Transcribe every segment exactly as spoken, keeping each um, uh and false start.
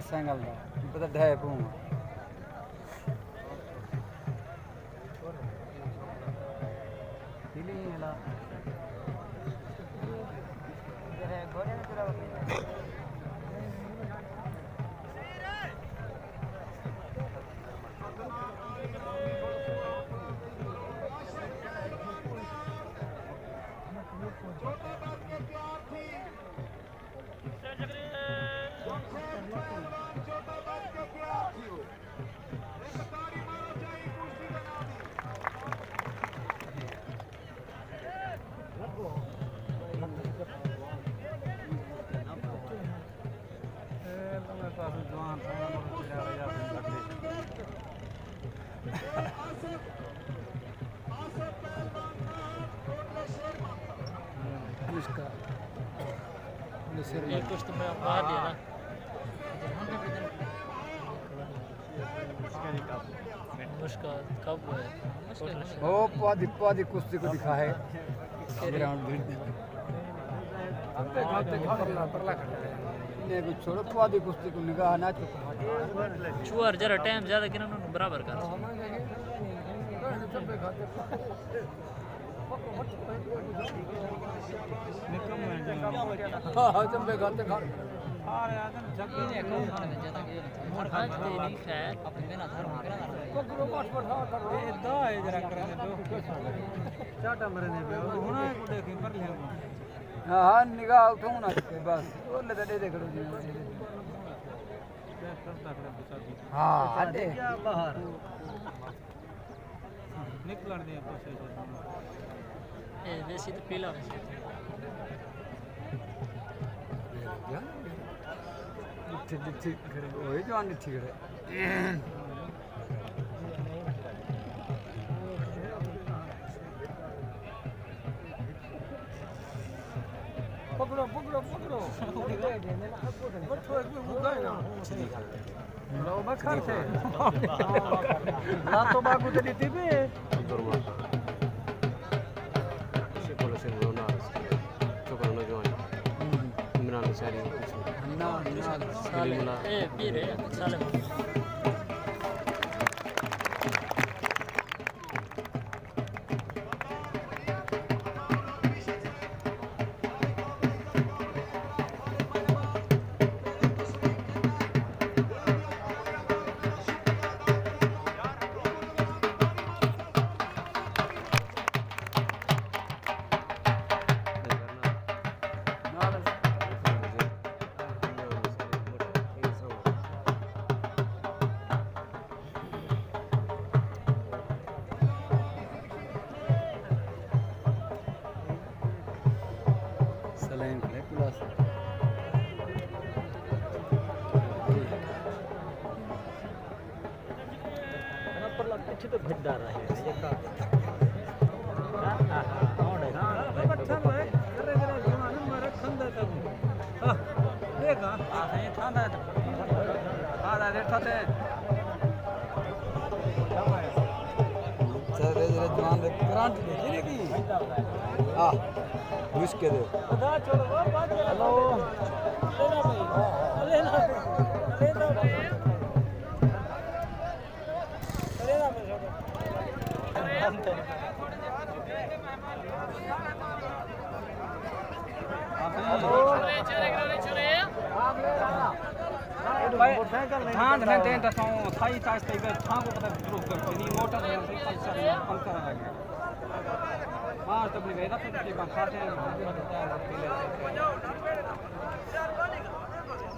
سینگل دا، پتہ ڈھے پوں۔ یہ کچھ تو میں آباد ہے نا۔ مشکا کب ہے؟ او پادی، پادی کشتی کو دکھا ہے۔ گراؤنڈ میں۔ نے کو چھوڑو، پادی کشتی کو نگاہ نہ چکا۔ چوار ذرا ٹائم زیادہ گرا نا، برابر کر۔ ہاں، ہاں، چمبے گھاتے کھڑ۔ پکڑو، بس، بس، ہاں، کر دے۔ چاٹا مرے نے پہ، ہن کو دیکھیں، پر لے۔ ہاں، ہاں، نگاہ اٹھاؤ نا، بس، او لے دے، دے کھڑو جی۔ ہاں، اڈے۔ نکلݨ دی کوشش ہے۔ اے ویسی تے پیلا ویسی۔ ڈٹھی، ڈٹھی کھڑے، اوئے جوان ڈٹھی کھڑے۔ پکڑو، پکڑو، پکڑو۔ وٹھو، ایک بھی مدعا ہے نا۔ لو بکھر تھے۔ لاتو باگو تے ݙتی پئی ہے۔ شکل سے بولو نا، شکل نوجوان۔ عمران ساری۔ نا، نا، سالے۔ اے، پیر ہے، سالے۔ سلام علیکم۔ پر لگ پیچھے تو بھڈا رہے ہیں، یہ کا؟ ہاں، ہاں، ہاں، ہاں، ہاں، بچہ میں، کرے، کرے، جوان، میں رکھن دے تک۔ ہاں، دیکھ، ہاں۔ ہاں، صحیح، تھاندا ہے تو۔ ہاں، ریٹھا تے۔ سر، یہ جوان دے کرنٹ دے، کینے کی؟ ہاں، مشکل ہے۔ ہلو۔ تھاں دھنے دین دسوں، سائی تاج تے گئے، تھاں کو پتہ گروپ کر، نہیں موٹر ہے، پنچر ہے، پنچر ہے۔ ہاں، تبلیغ ہے نا، پھر کے بات کھاتے ہیں۔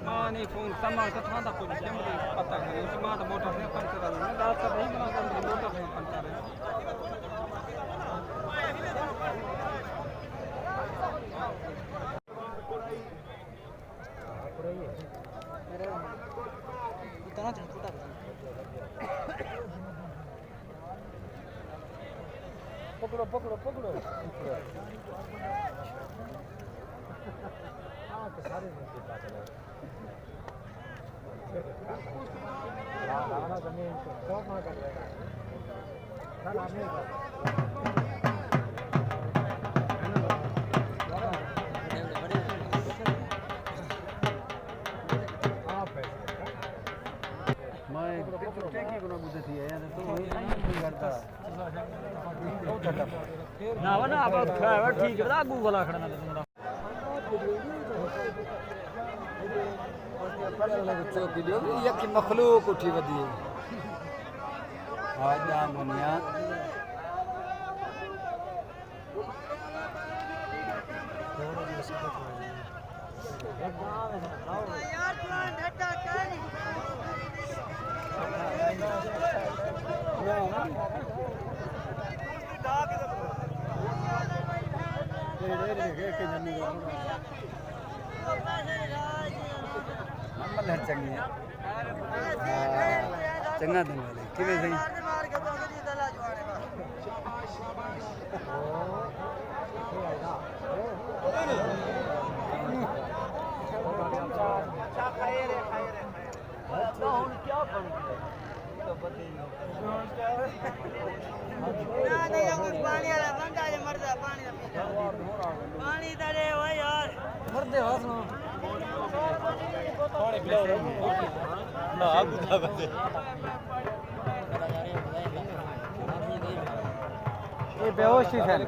ماں نے فون سما کتھاں دا کچھ جملے پتہ کرے، اس ماں دا موٹر ہے پنچر والا، میں دس کا نہیں بنا کر موٹر ہے پنچر ہے۔ اتنا چل چھوٹا۔ پکڑو، پکڑو، پکڑو۔ ہاں، تو سارے مل کے بات ہے۔ نہ، وہ نہ، آپ کھڑا ہے، ٹھیک ہے، اگوں والا کھڑا نہ۔ چوکی ݙیو، یکی مخلوق اٹھی ودی ہے۔ ہا جام بنیا۔ محمد ہر چنگی ہے۔ ہاں، چنگا دن والے۔ کیویں سئیں؟ نہ، نہ، یا کوئی پاݨی والا بندہ جے مردا پاݨی دا پیندا۔ پاݨی دا ݙے او یار۔ مردے ہوس نو۔ پاݨی پلاؤ۔ نہ، آپ بتا بندے۔ اے بے ہوش تھی سن۔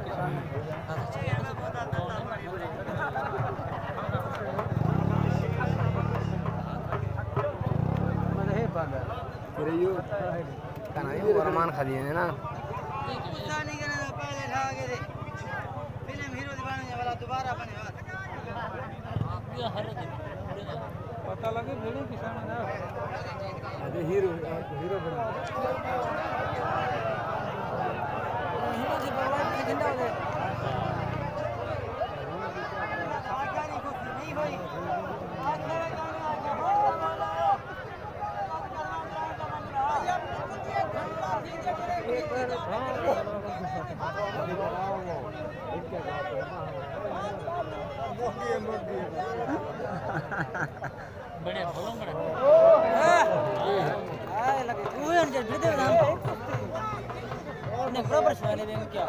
کنا یو ارمان خدی نے نا۔ پتہ لگے بھیڑی کسان دا۔ اڄ ہیرو، ہیرو بݨا۔ بڑے بولو بڑے۔ ہاں۔ ہائے لگے۔ اوہ ہن جڑ بڑے دے نام۔ نے برابر سوانے بے کیا؟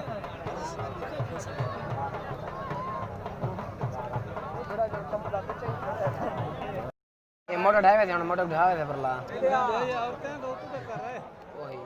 اے موٹر ڈھاوے تے ہن موٹر ڈھاوے تے پرلا۔ اوہی۔